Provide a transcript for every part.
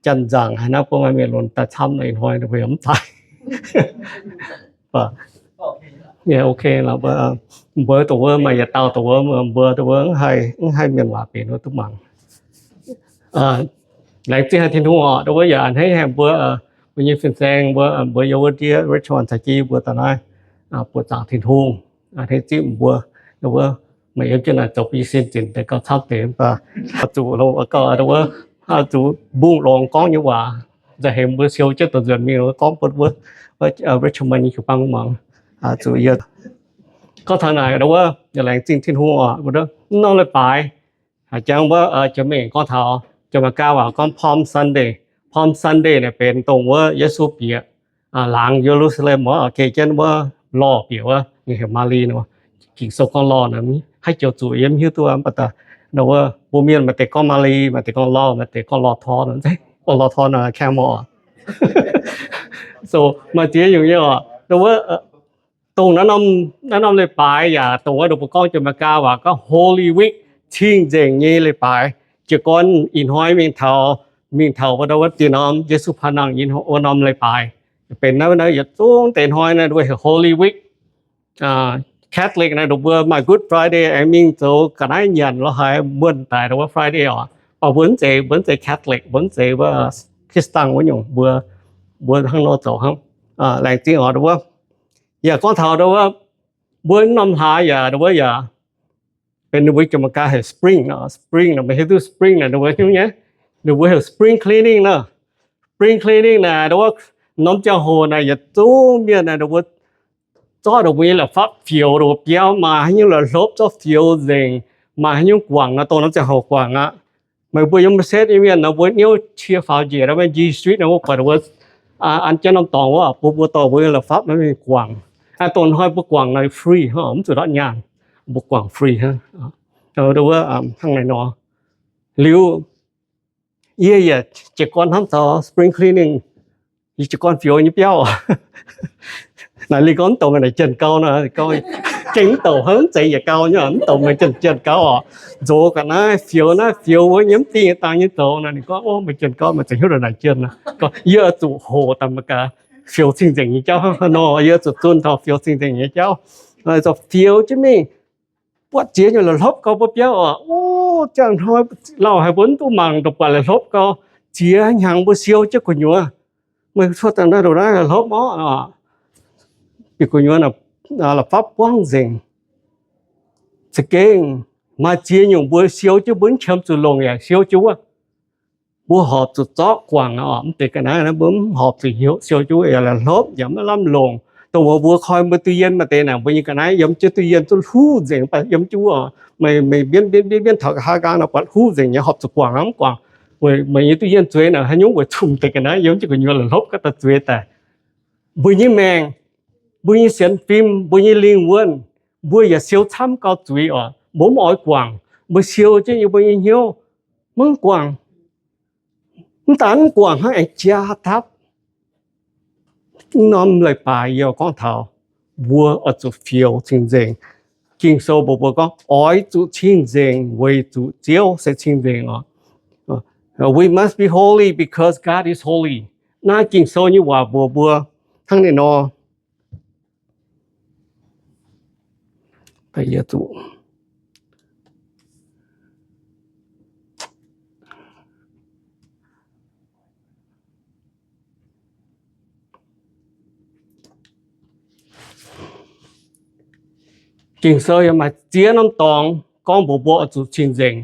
Janx-nzaangc haaix naaiv bun maaih mienh lunx daaih camv nor, ih hnoi ninh mbuo yaac mv daaih. Ok, mbuo dongh wuov maaih yietc dauh dongh wuov, mbuo dongh wuov mv haih mienh waac benx wuov duqv mangc. Laengz zingh haic Tin-Hungh oc, dongh wuov yaac a'hneiv haic mbuo, mbuo nyei fin-saeng mbuo, mbuo yiem wuov ndiev Richmond caux jienv mbuo daaih naaiv buoqc zaangc Tin-Hungh. A'hneiv zingh mbuo, dongh wuov meih yiem jienv naaic zoux bun yie sin zinc deix gauh camv deix mv baac zuqc longc gauh dongh wuov zuqc mbungh longx gorngv nyei waac. Nzauh heix mbuo siou jienv dongh nzuonx mingh gorngv bun wuov Richmond nyei jiu-baang mangc. Zuqc yie gorngv taux naaic dongh wuov yaac laengz zingh Tin-Hungh oc, mv norm leiz-baaix. Jangx wuov jiex mingh gorngv taux Janx-Meigaa waac gorngv Palm Sunday. Palm Sunday naaic benx dongh wuov Yesu bieqc laangz Ye^lu^saa^lem oc, geh jienv wuov lorh bieqc wuov, ninh heuc Maali nor. Ging-Sou gorngv lorh naaic, haaix joux zuqc yie mv hiuv duqv mv baac daaih, wuov mbuo mienh maaih deix gorngv Maali, maaih deix gorngv lorh, maaih deix gorngv lorh tor nor, gorngv lorh tor nor camel oc. So maaih ziex nyungc nyei oc. Wuov dongh naaiv norm leiz-baaix yaac dongh wuov ninh mbuo gorngv Janx-Meigaa waac gorngv Holy Week, cing-nzengc nyei leiz-baaix. Jiez gorn ih hnoi mingh taux, mingh taux wuov, wuov deix norm Yesu paan nangh wuov norm leiz-baaix benx naaiv, naaiv yietc zungv deix hnoi naaiv heuc Holy Week. Catholic naaiv ninh mbuo maaih Good Friday aengx mingh zoux ga'naaiv nyanc lorz haaix muonh daaih wuov Friday oc. Mv baac mbuo mv zeiz, mbuo mv zeiz Catholic, mbuo mv zeiz wuov Christian wuov nyungc, mbuo, mbuo hnangv nor zoux hnangv. Laengz zingh oc wuov. Yaac gorngv taux wuov, mbuo norm hlaax yaac wuov yaac benx ninh mbuo Janx-Meigaa heuc spring nor. Spring nor, meih hiuv duqv spring naaic ninh mbuo nyungc nyei, ninh mbuo heuc spring cleaning nor. Spring cleaning naaic wuov norm ziangh hoc naaic yietc zungv mienh naaic ninh mbuo zorqv ninh mbuo nyei la'fapv fioux ninh mbuo biauv, maaih haaix nyungc la'hlopv zorqv fioux nzengc, maaih haaix nyungc guangc nor dongh norm ziangh hoc guangc aqv. Meih mbuo yiem setv nyei mienh nor mbuo niouv qiex faaux njiec nor, G Street nor mbuo buatc ninh mbuo an jienv norm dorngx wuov, bun mbuo dorh mbuo nyei la'fapv mingh guangc. Dongh hnoi mbuo guangc naaic free hnangv, mv zuqc ndortv nyaanh, mbuo guangc free hnangv. Wuov hnangv naaic nor. Liuz yie yaac jiez gorn hnamv taux spring cleaning, yie jiez gorn fioux nyei biauv. Naaic liuz gorngv mv douc meih naaic jienh gau nor, gengh mv douc hnangv, mv zeiz yietc gau nyei, mv douc meih jienh jienh gau oc. Nzox ga'naaiv fioux naaiv fioux wuov, yiem dingh dangh nyei zoux nor, ninh gorngv, O, meih jienh gau, meih ziouc hiuv duqv naaic jienh. Gorngv yie oix zuqc hoqc daaih mangc gaax fioux cing-nzengc nyei jauv hnangv haaix nor, yie oix zuqc zunh taux fioux cing-nzengc nyei jauv. Zoux fioux jienv mingh, buatc ziex nyungc la'hlopv gau mbuo biauv oc. O, ziangh hnoi lauh haic mbuo mv duqv mangc, dongh buatc la'hlopv gau, ziex hnyangx mbuo siou jienv gu'nyuoz. Meih cuotv daaih naaiv ndongc naaiv la'hlopv orv, bieqc gu'nyuoz la'fapv buangv nzengc. Za'gengh maaih ziex nyungc mbuo siou jienv mbuo mv qiemx zuqc longc yaac siou jienv wuov. Mbuo horpc zuqc zorqv guangc oc. Mv deix ga'naaiv mbuo mv horpc zuqc siou jienv wuov, yaac la'hlopv yaac maiv lamh longc. Dongh wuov mbuo koi mbuo duqv yiem maaih deix naaic, mbuo nyei ga'naaiv yiem jienv duqv yiem duqv huv nzengc, yiem jienv wuov. Meih, meih mienv, mienv, mienv, mienv taux nqa'haav nqaang nor buatc huv nzengc nyei, horpc zuqc guangc hnangv, mv guangc. Meih, meih nyei duqv yiem zueiz naaic haaix nyungc weic zuqc deix ga'naaiv yiem jienv gu'nyuoz la'hlopv gaax daaih zueiz daaih. Mbuo nyei maengc, mbuo nyei sienx fim, mbuo nyei lingh wuonh, mbuo yaac siou camv gau zuiz oc. Mbuo mv oix guangc, mbuo siou jienv yiem mbuo nyei hnyouv, mv guangc. Mv daan mv guangc hnangv, aengx jaa dapv. Norm leiz-baaix yie gorngv taux mbuo oix zuqc fioux cing-nzengc. Ging-Sou mbuox mbuo gorngv oix zuqc cing-nzengc weic zuqc Ziouv se cing-nzengc oc. We must be holy because God is holy. Naaiv Ging-Sou nyei waac mbuox mbuo hnangv naaiv nor. Ging-Sou yaac maaih ziex norm dorngx gorngv mbuox mbuo oix zuqc cing-nzengc.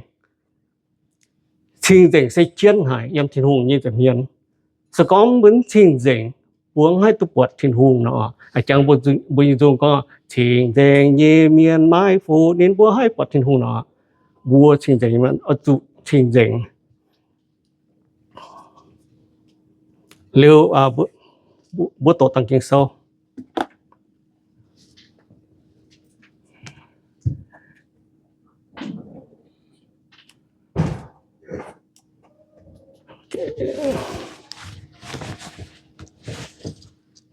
Cing-nzengc se jienv haic yiem Tin-Hungh nyei nza'hmien. Se gorngv mbuo mv cing-nzengc, mbuo mv haih duqv buatc Tin-Hungh nor. A'jangx mbuo nyei nzung gorngv, cing-nzengc nyei mienh maiv fuqv ninh mbuo haih buatc Tin-Hungh nor. Mbuo cing-nzengc nyei mienh oix zuqc cing-nzengc. Liuz, mbuo doqc dangx Ging-Sou.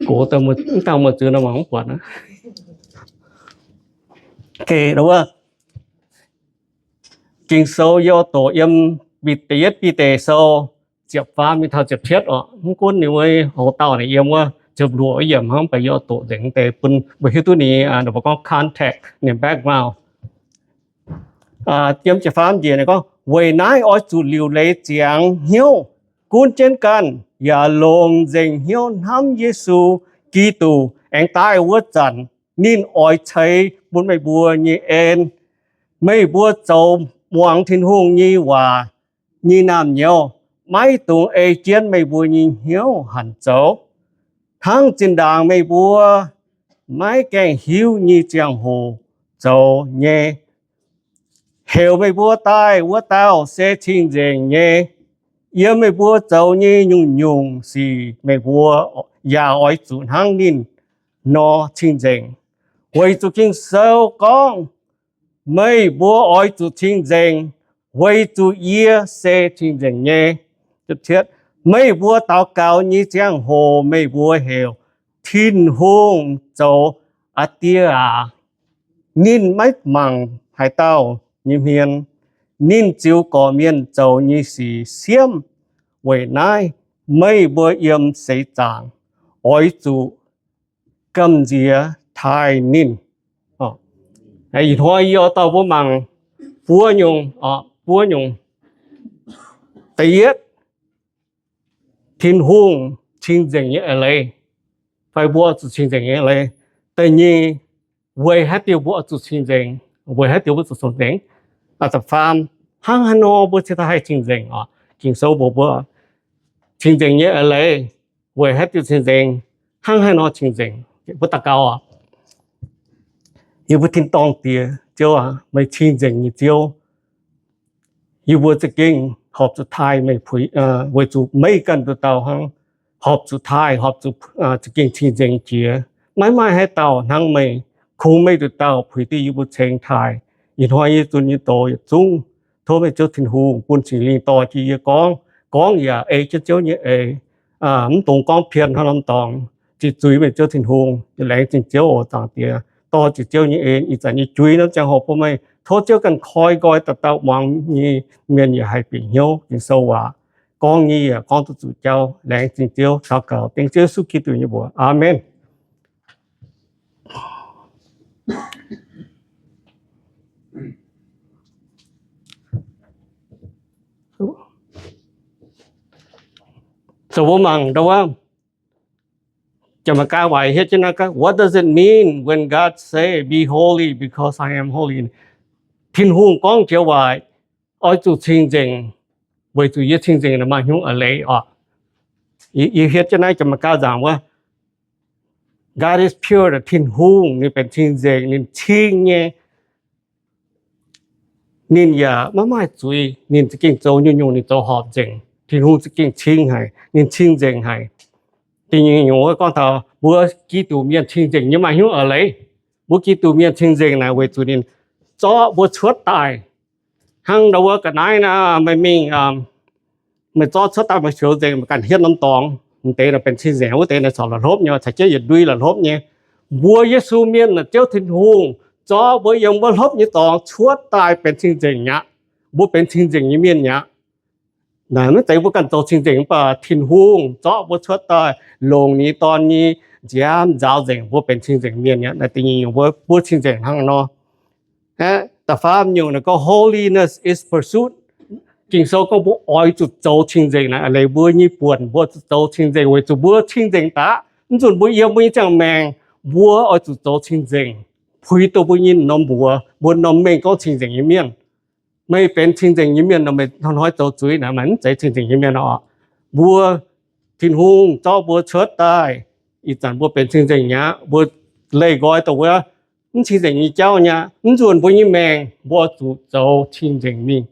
Gox daaih mv dangh muoz-ziex nor mangc mv buatc. Ging-Sou yie oix doqc yiem Da'yietv Bide Sou ziepc faam mingh taux ziepc cietv oc. Mv gunv ninh wuov houx-dauh ninh yiem wuov ziepc luoqc yiemc hnangv, mv baac yie oix doqc nzengc deix bun mbuo hiuv duqv ninh, mbuo gorngv context, ninh background. Yiem ziepc faam njiec ninh gorngv, Weic naaiv oix zuqc liuc leiz ziangx hnyouv, gunv jienv ganh, yaac longc nzengc hnyouv hnamv Yesu Giduc aengx daaih wuov zanc, ninh oix ceix bun meih mbuo nyei en. Meih mbuo zoux muangx Tin-Hungh nyei waac nyei naamh nyouz maiv dungx ei jienv meih mbuo nyei hnyouv hanc zoux, hnangv zinh ndaangc meih mbuo maiv gaengh hiuv nyei ziangh hoc zoux nyei. Heuc meih mbuo daaih wuov dauh se cing-nzengc nyei. Yiem meih mbuo zoux nyei nyungc-nyungc sic meih mbuo yaac oix zuqc hnangv ninh nor cing-nzengc. Weic zuqc Ging-Sou gorngv, Meih mbuo oix zuqc cing-nzengc, weic zuqc yie se cing-nzengc nyei. Meih mbuo daux gaux nyei ziangh hoc meih mbuo heuc Tin-Hungh zoux Aa Die aac. Ninh maiv mangc haaix dauh nyei hmien. Ninh ziux gorqv-mienh zoux nyei sic siemv. Weic naaiv meih mbuo yiem seix zaangc oix zuqc gamh nziex taaih ninh. Ih hnoi yie oix dorh mbuo mangc buo nyungc, buo nyungc. Da'yietv, Tin-Hungh cing-nzengc nyei eix leiz, fai mbuo oix zuqc cing-nzengc nyei eix leiz. Da'nyeic, weic haaix diuc mbuo oix zuqc cing-nzengc, weic haaix diuc mbuo zuqc cing-nzengc. Da'faam, hnangv haaix nor mbuo cingx daaih haih cing-nzengc oc. Ging-Sou mbuox mbuo cing-nzengc nyei eix leiz, weic haaix diuc cing-nzengc, hnangv haaix nor cing-nzengc. Mbuo daux gaux oc. Yie mbuo tin-dorngh Diex, Ziouv aac, meih cing-nzengc nyei Ziouv. Yie mbuo za'gengh horpc zuqc taaih meih puix, weic zuqc meih ganh nduqc dauh hnangv horpc zuqc taaih, horpc zuqc za'gengh cing-nzengc jiex. Maiv maaih haaix dauh hnangv meih, kungx meih nduqc dauh puix duqv yie mbuo ceng taaih. Ih hnoi yie zunh nyei doz yietc zungv tov meih Ziouv Tin-Hungh bun Singx Lingh dorh jienv yie gorngv, gorngv yaac ei jienv Ziouv nyei eix. Mv dungx gorngv pien hnangv norm dorngx, ziqc zuiz meih Ziouv Tin-Hungh. Laengz zingh Ziouv oc, Zaangc Diex, dorh ziqc Ziouv nyei en ih zanc nyei juiz norm ziangh hoc bun meih. Tov Ziouv ganh koi nqoi dauh dauh muangx nyei mienh yaac haih bieqc hnyouv Ging-Sou waac, gorngv nyei yaac gorngv duqv zuqc jauv. Laengz zingh Ziouv, daux gaux dengv Ziouv Yesu Giduc nyei mbuox. Aamen. So mbuo mangc ndau wuov, Janx-Meigaa waac hietv jienv naaiv gorngv, What does it mean when God say, 'Be holy because I am holy'? Tin-Hungh gorngv joux waac, Oix zuqc cing-nzengc, weic zuqc yie cing-nzengc naaic maaih hnyouv a'leiz oc. Yie hietv jienv naaiv Janx-Meigaa nzaangc wuov, God is pure, Tin-Hungh ninh benx cing-nzengc, ninh cing nyei. Ninh yaac maiv maaih zuiz, ninh za'gengh zoux nyungc-nyungc ninh zoux horpc nzengc. Tin-Hungh za'gengh cing haic, ninh cing-nzengc haic. Da'nyeic nyungc wuov gorngv taux mbuo Giduc mienh cing-nzengc nyei maaih hnyouv a'leiz. Mbuo Giduc mienh cing-nzengc naaic weic zuqc ninh zorqv mbuo cuotv daaih. Hnangv ndau wuov ga'naaiv naaiv, meih mingh, meih zorqv cuotv daaih meih fioux nzengc, meih ganh hietv norm dorngx, m'deix naaic benx cing-nzengc, wuov deix naaic corc la'hlopv nyei, caux jienv yietc ndui la'hlopv nyei. Mbuo Yesu mienh naaic Ziouv Tin-Hungh zorqv mbuo yiem wuov hlopv nyei dorngx cuotv daaih benx cing-nzengc aqv. Mbuo benx cing-nzengc nyei mienh aqv. Naaic maiv zeiz mbuo ganh zoux cing-nzengc, mv baac Tin-Hungh zorqv mbuo cuotv daaih longc ninh Dorn nyei nziaamv nzaaux nzengc mbuo benx cing-nzengc mienh aqv. Naaiv da'nyeic nyungc mbuo, mbuo cing-nzengc hnangv nor. Aeqv, da'faam nyungc naaic gorngv holiness is pursuit. Ging-Sou gorngv mbuo oix zuqc zoux cing-nzengc naaic, a'leiz mbuo nyei buonc mbuo zuqc zoux cing-nzengc weic zuqc mbuo cing-nzengc daaih. Mv zunc mbuo yiem mbuo nyei ziangh maengc, mbuo oix zuqc zoux cing-nzengc, puix duqv mbuo nyei norm mbuox, mbuo norm mengh gorngv cing-nzengc nyei mienh. Meih benx cing-nzengc nyei mienh nor, meih hnoi-hnoi zoux zuiz naaic, meih mv zeiz cing-nzengc nyei mienh oc. Mbuo, Tin-Hungh zorqv mbuo cuotv daaih, ih zanc mbuo benx cing-nzengc nyei aqv. Mbuo leih nqoi dongh wuov mv cing-nzengc nyei jauv nyei aqv. Mv nzunc mbuo nyei maengc mbuo zuqc zoux cing-nzengc mingh.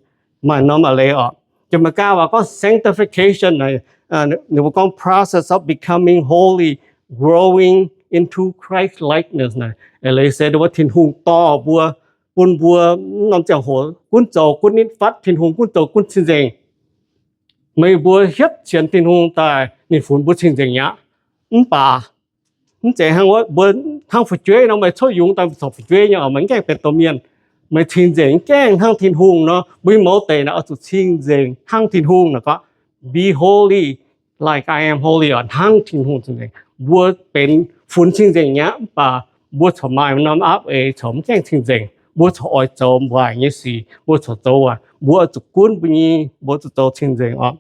Maaih norm a'leiz oc. Janx-Meigaa waac gorngv sanctification naaic, ninh mbuo gorngv process of becoming holy, growing into Christ likeness naaic. A'leiz se wuov Tin-Hungh dorh mbuo, bun mbuo norm ziangh hoc gunv zoux gunv nitv fatv Tin-Hungh, gunv zoux gunv cing-nzengc. Meih mbuo hietv sienx Tin-Hungh daaih ninh funx mbuo cing-nzengc aqv. Mv baac Mv zeiz hnangv wuov, mbuo hnangv fu'jueiv nor, meih coqv yungz daaih corc fu'jueiv nyei oc, meih mv gaengh benx domh mienh. Meih cing-nzengc gaengh hnangv Tin-Hungh nor, mbuo nyei mouz deic naaic oix zuqc cing-nzengc hnangv Tin-Hungh naaic gorngv, Be holy like I am holy oc, hnangv Tin-Hungh cing-nzengc. Mbuo benx funx cing-nzengc nyei aqv, mv baac mbuo corc maaih norm aapv eix corc mv gaengh cing-nzengc. Mbuo corc oix zoux mbuo waaic nyei sic, mbuo corc zoux waaic. Mbuo oix zuqc gunv mbuo nyei, mbuo zuqc zoux cing-nzengc oc.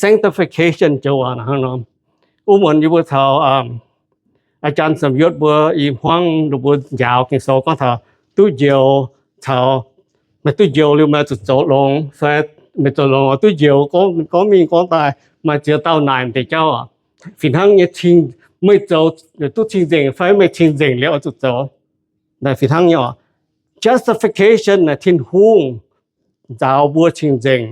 Sanctification joux hnangv nor. Wuov muonz yie mbuo caux อาจารย์ Samv Yuotv mbuo i hmuangv ninh mbuo njaaux Ging-Sou gorngv taux duqv njoux caux, meih duqv njoux liuz meih zuqc zoux longx, fai meih zoux longx duqv njoux, gorngv mingh gorngv daaih maaih ziex dauh naaic deix jauv oc. Fih hnangv nyei, meih zoux duqv cing-nzengc fai meih cing-nzengc liuz oix zuqc zoux. Fih hnangv nyei oc. Justification naaic Tin-Hungh nzaaux mbuo cing-nzengc.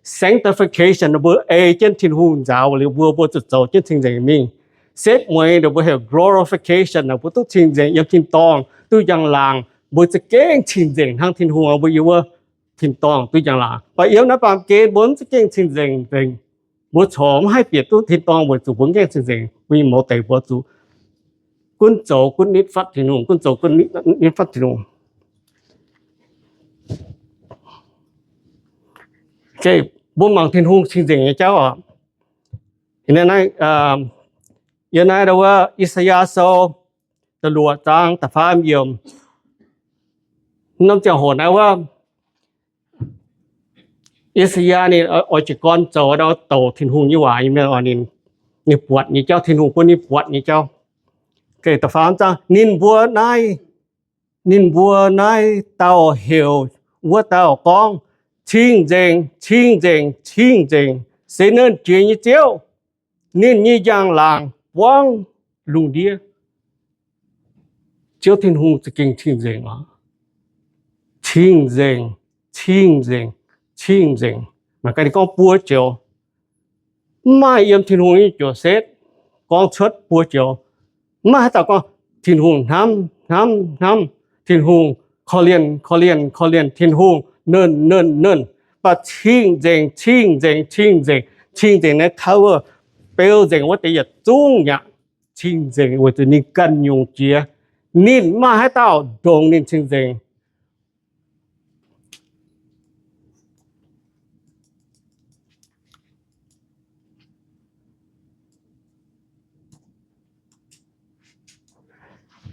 Sanctification mbuo ei jienv Tin-Hungh nzaaux liuz mbuo, mbuo zuqc zoux jienv cing-nzengc mingh. Setv mueiz mbuo heuc glorification, mbuo duqv cing-nzengc yiem tin-dorngh duqv njang-laangc, mbuo za'gengh cing-nzengc hnangv Tin-Hungh, mbuo yiem wuov tin-dorngh duqv njang-laangc. Mv baac yiem naaiv baamh gen mbuo mv za'gengh cing-nzengc nzengc. Mbuo corc mv haih bieqc duqv tin-dorngh weic zuqc mbuo mv gaengh cing-nzengc. Mbuo nyei mouz deic mbuo zuqc gunv zoux gunv nitv fatv Tin-Hungh, gunv zoux gunv nitv fatv Tin-Hungh. Mbuo mangc Tin-Hungh cing-nzengc nyei jauv oc. Yiem naaiv wuov I^saa^yaa Sou da'luoqc zaang da'faam yiemc, norm ziangh hoc naaiv wuov I^saa^yaa ninh oix jiez gorn zoux douc Tin-Hungh nyei waac nyei mienh oc. Ninh buatc nyei jauv, Tin-Hungh bun ninh buatc nyei jauv. Da'faam zaang, ninh mbuo naaiv, ninh mbuo naaiv dauh heuc wuov dauh gorngv, Cing-nzengc, cing-nzengc, cing-nzengc, se Nernh Jiex nyei Ziouv. Ninh nyei njang-laangc buangv lungh ndiev. Ziouv Tin-Hungh za'gengh cing-nzengc oc. Cing-nzengc, cing-nzengc, cing-nzengc. Mangc gaax ninh gorngv buo joux. Mv maaih yiem Tin-Hungh nyei juoqc setv gorngv cuotv buo joux. Mv maaih haaix dauh gorngv Tin-Hungh hnamv, hnamv, hnamv, Tin-Hungh korv-lienh, korv-lienh, korv-lienh, Tin-Hungh nernh, nernh, nernh. Mv baac cing-nzengc, cing-nzengc, cing-nzengc, cing-nzengc naaiv cover, beu nzengc wuov deix yietc zungv aqv. Cing-nzengc weic zuqc ninh ganh nyungc jiex. Ninh mv maaih haaix dauh ndongc ninh cing-nzengc.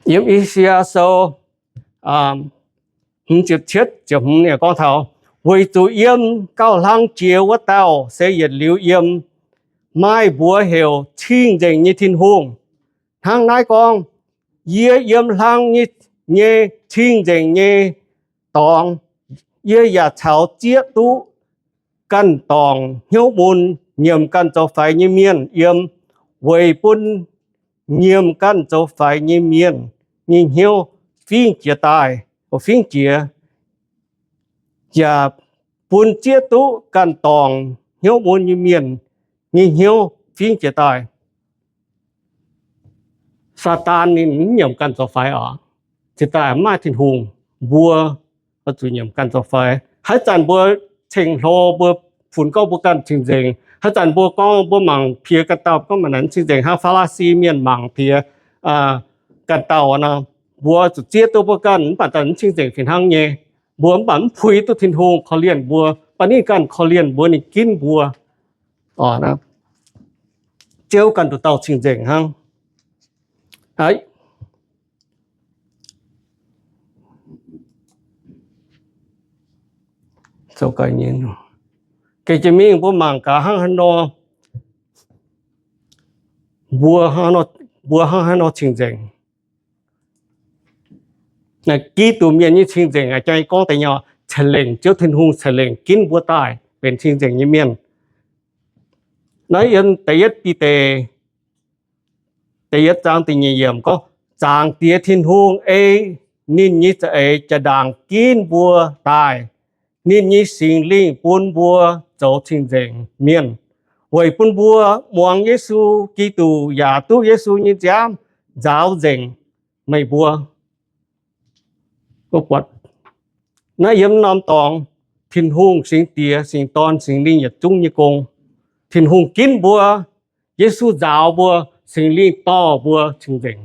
Yiem I^saa^yaa Sou hmz ziepc cietv ziepc hmz ninh gorngv taux, weic zuqc yiem gauh hlang jiex wuov dauh se yietc liuz yiem, maaih mbuox heuc Cing-Nzengc nyei Tin-Hungh. Hnangv naaiv gorngv, Yie yiem hlang nyei, nyei cing-nzengc nyei dorngx, yie yaac caux zieqv duqv ganh dorngc hnyouv mun nyiemc ganh zoux faix nyei mienh yiem, weic bun nyiemc ganh zoux faix nyei mienh nyei hnyouv fingx jiez daaih, fingx jiez, yaac bun zieqv duqv ganh dorngc hnyouv mun nyei mienh nyei hnyouv fingx jiez daaih. Saadaan ninh mv nyiemc ganh zoux faix oc. Cingx daaih mv maaih Tin-Hungh, mbuo oix zuqc nyiemc ganh zoux faix. Haaix zanc mbuo ceng-hlo, mbuo funx gorngv mbuo ganh cing-nzengc, haaix zanc mbuo gorngv mbuo mangc piex ganh dauh gorngv maaih naaic cing-nzengc hnangv Faa^laa^si mienh mangc piex ganh dauh nor, mbuo zuqc zieqv duqv mbuo ganh, mv baac daaih mv cing-nzengc fih hnangv nyei. Mbuo mv baac mv puix duqv Tin-Hungh korv-lienh mbuo, mv baac ninh ganh korv-lienh mbuo, ninh ginv mbuo. Ziouv ganh nduqc dauh cing-nzengc hnangv. Gengh jiex mingh mbuo mangc gaax hnangv haaix nor, mbuo, mbuo hnangv haaix nor cing-nzengc. Giduc mienh nyei cing-nzengc aa, jang gorngv deix nyei, ceix lengc, Ziouv Tin-Hungh ceix lengc ginv mbuo daaih benx cing-nzengc nyei mienh. Naaiv yiem da'yietv Bide, da'yietv zaang da'nyeic yiemc gorngv, Zaangc Diex Tin-Hungh ei ninh nyei za'eix jaa-ndaangc ginv mbuo daaih. Ninh nyei Singx Lingh bun mbuo zoux cing-nzengc mienh, weic bun mbuo muangx Yesu Giduc yaac duqv Yesu nyei nziaamv nzaaux nzengc meih mbuo. Naaiv yiem norm dorngx, Tin-Hungh, Singx Diex, Singx Dorn, Singx Lingh yietc zungv nyei gong. Tin-Hungh ginv mbuo, Yesu nzaaux mbuo, Singx Lingh dorh mbuo cing-nzengc.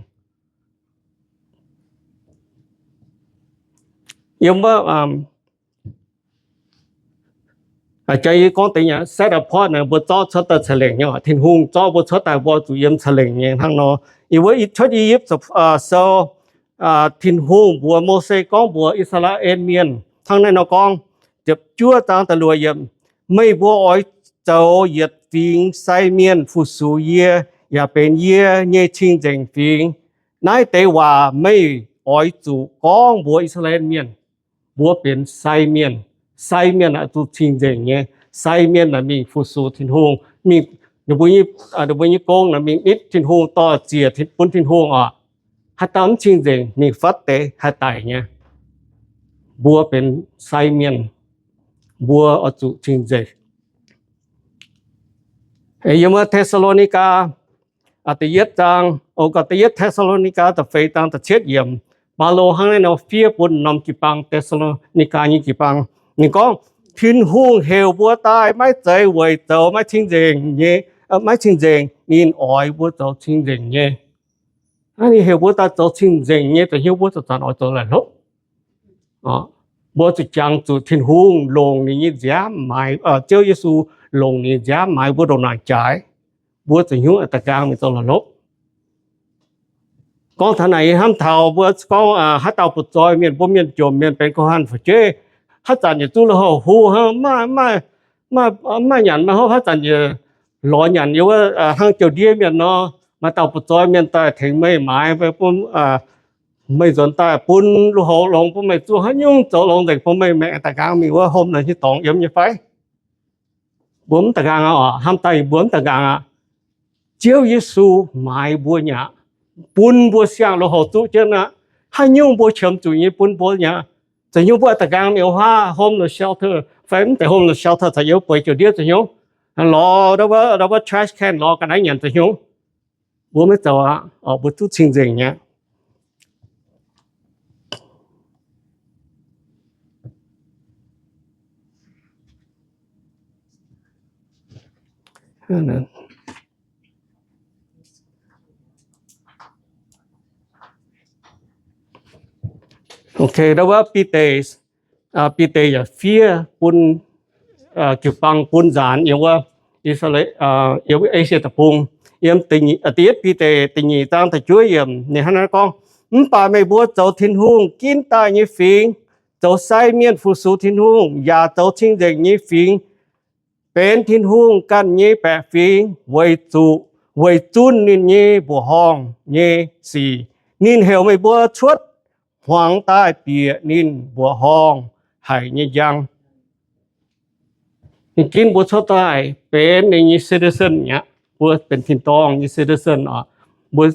Yiem wuov, jang yie gorngv deix nyei set apart naaic, mbuo zorqv cuotv daaih ca'lengc nyei. Tin-Hungh zorqv mbuo cuotv daaih, mbuo zuqc yiem ca'lengc nyei hnangv nor. Yiem wuov cuotv I^yipv sou, Tin-Hungh mbuox Mose gorngv mbuox I^saa^laa^en Mienh hnangv naaiv nor gorngv, ziepc juov zaang da'luoqc yiemc, meih mbuo oix zoux yietc fingx sai mienh fu-sux yie, yaac benx yie nyei cing-nzengc fingx. Naaiv deix waac meih oix zuqc gorngv mbuox I^saa^laa^en Mienh. Mbuo benx sai mienh. Sai mienh oix zuqc cing-nzengc nyei. Sai mienh naaic mingh fu-sux Tin-Hungh, mingh, ninh mbuo nyei gong naaic mingh nitv Tin-Hungh, dorh ziec bun Tin-Hungh oc. Haaix dauh mv cing-nzengc, mingh fatv deix haih daic nyei. Mbuo benx sai mienh, mbuo oix zuqc cing-nzengc. Yiem wuov Te^saa^lo^ni^gaa da'yietv zaang, o, gaax, da'yietv Te^saa^lo^ni^gaa da'feix zaang da'cietv yiemc, Baulo hnangv naaiv nor fiev bun norm jiu-baang, Te^saa^lo^ni^gaa nyei jiu-baang. Ninh gorngv, Tin-Hungh heuc mbuo daaih maiv zeiz weic zoux maiv cing-nzengc nyei, maiv cing-nzengc. Ninh oix mbuo zoux cing-nzengc nyei. Ninh heuc mbuo daaih zoux cing-nzengc nyei, zoux hnyouv mbuo zanc-zanc oix zoux laih hlopv. Mbuo zuqc jangx zuqc Tin-Hungh longc ninh nyei nziaamv maaiz, Ziouv Yesu longc ninh nziaamv maaiz mbuo ndongc naaic jaaix. Mbuo zoux hnyouv da'gaang mingh zoux laih hlopv. Gorngv taux naaic, yie hnamv taux mbuo gorngv haaix dauh butv-zoih mienh, mbuo mienh jomc mienh benx ga'hanh fu'jueiv, haaix zanc yietc zungv lui-houx huv hnangv, maaih nyanc maaih hopv, haaix zanc yietc lorz nyanc yiem wuov hnangv jauv-ndiev mienh nor. Maaih dauh butv-zoih mienh daaih tengx meih maaiz, meih nzuonx daaih bun lui-houx longx bun meih zuqv haaix nyungc zoux longx nzengc bun meih maengc da'gaang mingh wuov hom naaic nyei dorngx yiem nyei fai? Mbuo mv da'gaang aqv, hnamv daaih mbuo mv da'gaang aqv. Ziouv Yesu maaiz mbuo nyei aqv, bun mbuo siang-lui-houx zuqv jienv aqv. Haaix nyungc mbuo qiemx zuqc nyei bun mbuo nyei aqv. Zoux hnyouv mbuo da'gaang mingh wuov homeless shelter fai mv zeiz homeless shelter, caux yiem bueix jauv-ndiev zoux hnyouv, lorz wuov trash can lorz ga'naaiv nyanc zoux hnyouv. Mbuo maiv zoux aqv. Mbuo duqv cing-nzengc nyei. Ok, wuov Bide, Bide yaac fiev bun jiu-baang bun nzaanx yiem wuov Asia Deic-Bung. Yiem da'yietv Bide da'nyeic zaang da'juov yiemc ninh hnangv naaiv gorngv, Mv baac meih mbuo zoux Tin-Hungh ginv daaih nyei fingx, zoux sai mienh fu-sux Tin-Hungh, yaac zoux cing-nzengc nyei fingx, benx Tin-Hungh ganh nyei baeqc fingx, weic zuqc weic zunh ninh nyei mbuoqc horngh nyei sic, ninh heuc meih mbuo cuotv hmuangx daaih bieqc ninh mbuoqc horngh haic nyei njang. Ninh ginv mbuo cuotv daaih benx ninh nyei citizen aqv. Mbuo benx tin-dorngh nyei citizen oc. Mbuo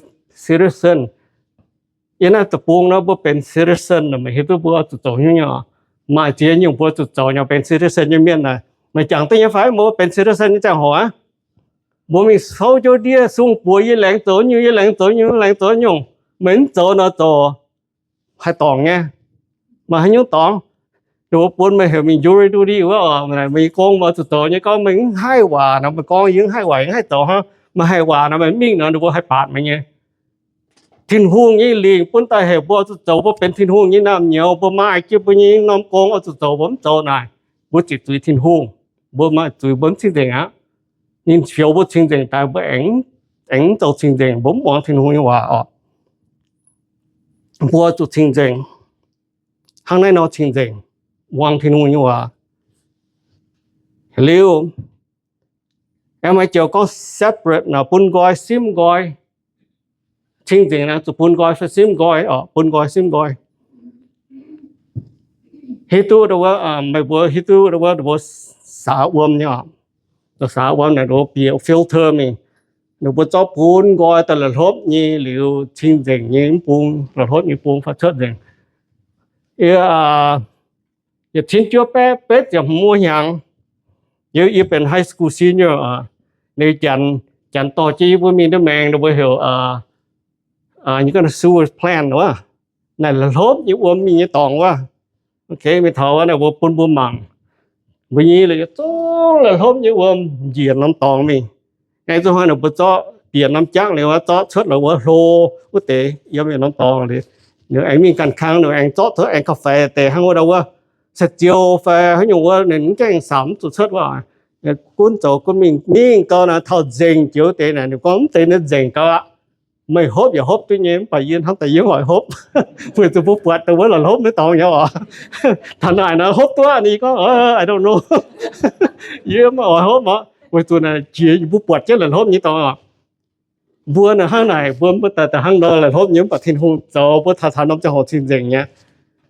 citizen. Yiem naaiv deic-bung nor mbuo benx citizen, meih hiuv duqv mbuo zuqc zoux nyungc-nyungc. Maaih ziex nyungc mbuo zuqc zoux nyei. Benx citizen nyei mienh naaic, meih jangx duqv nyei fai? Mbuo benx citizen nyei ziangh hoc aqv, mbuo mingh souv njoux ndiev, sung buoz yie laengz zoux nyungc, yie laengz zoux nyungc, laengz zoux nyungc. Meih mv zoux nor zoux haih dorngc nyei. Maaih haaix nyungc dorngc? Ninh mbuo bun meih heuc mingh jury duty wuov, meih gong meih zuqc zoux nyei. Gorngv meih mv haih waac nor, meih gorngv yie mv haih waac, yie mv haih zoux hnangv. Meih haih waac nor, meih mingh nor, ninh mbuo haih baatc meih nyei. Tin-Hungh nyei lingc bun daaih heuc mbuo zuqc zoux, mbuo benx Tin-Hungh nyei naamh nyouz, mbuo maaih jienv mbuo nyei norm gong oix zuqc zoux, mbuo mv zoux naaic, mbuo ziqc zuiz Tin-Hungh. Mbuo maaih zuiz, mbuo mv cing-nzengc aqv. Ninh fioux mbuo cing-nzengc daaih, mbuo aengx, aengx mv zoux cing-nzengc, mbuo mv muangx Tin-Hungh nyei waac oc. Mbuo zuqc cing-nzengc. Hnangv naaiv nor cing-nzengc, muangx Tin-Hungh nyei waac. Liuz, aengx maaih joux gorngv separate nor, bun nqoi simv nqoi. Cing-nzengc naaic zuqc bun nqoi fai simv nqoi oc, bun nqoi simv nqoi. Hiuv duqv wuov, meih mbuo hiuv duqv wuov, mbuo saax wuom nyei oc. Saax wuom naaic ninh mbuo bieqc filter mingh. Ninh mbuo zorqv bun nqoi daaih la'hlopv nyei liuz, cing-nzengc nyei mv bung, la'hlopv nyei bung fai cuotv nzengc. Yie, yietc cin juov betv ziepc hmz wuov hnyangx, yie, yie benx high school senior, ninh janx, janx dorh jienv yie mbuo mingh ndiev maengx, ninh mbuo heuc, yie gorngv sewage plant wuov, naaic la'hlopv nyei wuom mingh nyei dorngx wuov. Ok, mingh taux wuov naaic mbuo bun mbuo mangc, mbuo nyei yietc zungv la'hlopv nyei wuom njiec norm dorngx mingh. Aengx zuqc hnangv naaic mbuo zorqv bieqc norm jangv liuz wuov zorqv cuotv la'wuov hlo wuov deix yiem norm dorngx liuz, ninh aengx mingh ganh kang, ninh aengx zorqv cuotv aengx ga'faix deix hnangv wuov ndau wuov, sai-ziou fai haaix nyungc wuov, ninh mv gaengh samx mv zuqc cuotv wuov. Gunv zoux gunv mingh, mingh gau naaic taux nzengc joux deix naaic, ninh gorngv mv zeiz ninh nzengc gau aqv. Meih hopv yaac hopv duqv nyei, mv baac yie hnamv daaih yie mv oix hopv, weic zuqc mbuo buatc dongh wuov la'hlopv nyei dorngx nyei oc. Taux naaic naaic hopv duqv, ninh gorngv, I don't know, yie mv oix hopv oc, weic zuqc naaic jiex yie mbuo buatc jienv la'hlopv nyei dorngx oc. Mbuo naaic hnangv naaic, mbuo mv daaih hnangv nor la'hlopv nyei, mv baac Tin-Hungh zoux mbuo taux taux norm ziangh hoc cing-nzengc nyei.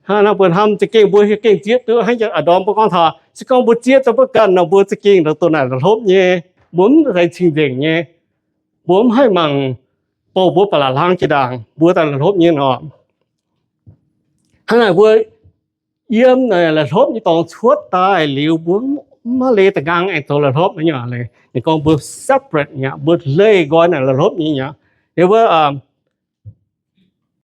Hnangv naaiv mbuo hnamv za'gengh mbuo gengh zieqv duqv hnangv a'ndorm mbuo gorngv taux, se gorngv mbuo zieqv duqv mbuo ganh nor, mbuo za'gengh dongh naaic la'hlopv nyei, mbuo mv zeiz cing-nzengc nyei. Mbuo mv haih mangc bouh mbuo ba'laqc hlang jiex ndaangc mbuo daaih la'hlopv nyei nor. Hnangv naaic mbuo yiem naaic la'hlopv nyei dorngx cuotv daaih liuz, mbuo mv maaih leiz da'nqaang aengx zoux la'hlopv nyei. Ninh gorngv mbuo separate mi'aqv, mbuo leih nqoi naaic la'hlopv nyei mi'aqv. Liuz mbuo